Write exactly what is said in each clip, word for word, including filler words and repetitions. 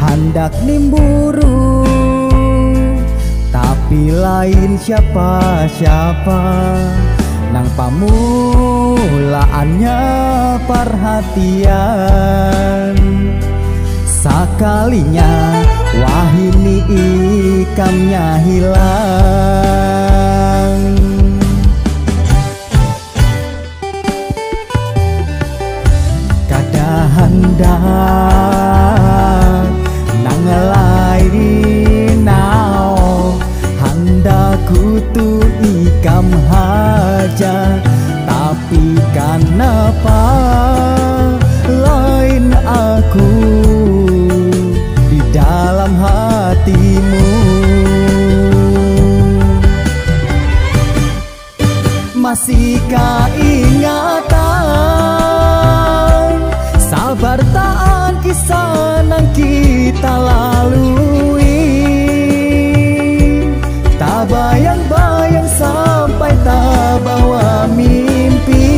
Handak nimburu, tapi lain siapa-siapa nang pamulaannya parhatian. Sakalinya wahini ikamnya hilang. Kada handak nang lain, nau handak kutu ikam haja, tapi kanapa lain aku di dalam hatimu? Masihkah ingatan sabartaan kisah nang kita lalui? Tabayang-bayang sampai tabawa mimpi.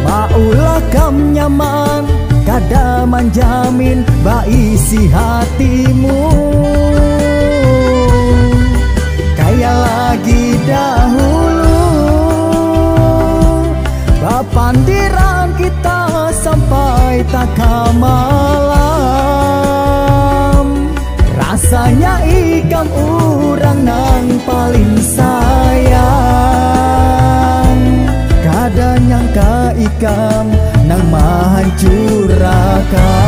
Maulah kam nyaman, kada manjamin baisi hatimu. Kaya lagi dahulu, bapandiran kita sampai takamalam. Rasanya ikam urang nang paling sayang. Kada nyangka ikam nang mahancurakan.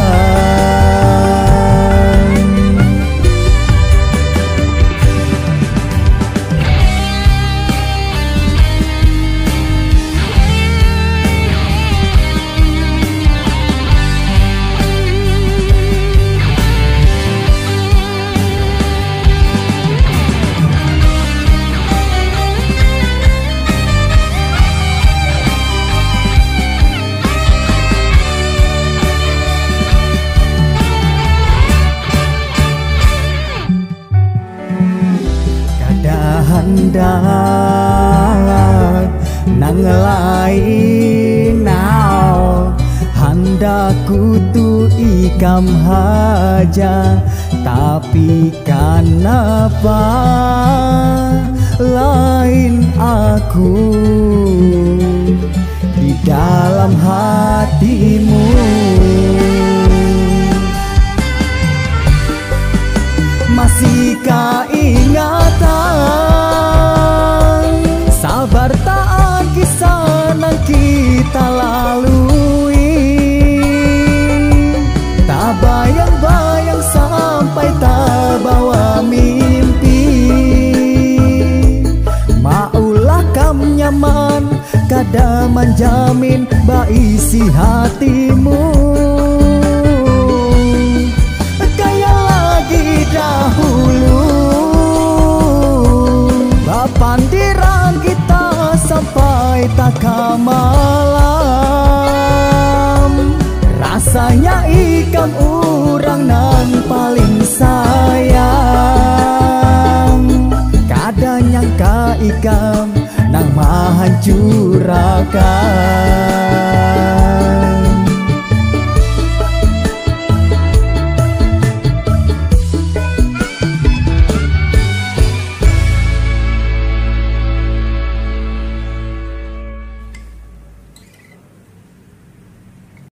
Kada handak nang lain, nau handak kutu ikam haja, tapi kanapa lain aku di dalam hatimu? Masihkah ingatan sabartaan kisah nang kita lalui? Tabayang-bayang sampai tabawa mimpi. Maulah kam nyaman, kada manjamin baisi hatimu. Kaya lagi dahulu, bapandiran kita sampai takamalam. Rasanya ikam urang nang paling sayang. Kada nyangka ikam nang mahancurakan.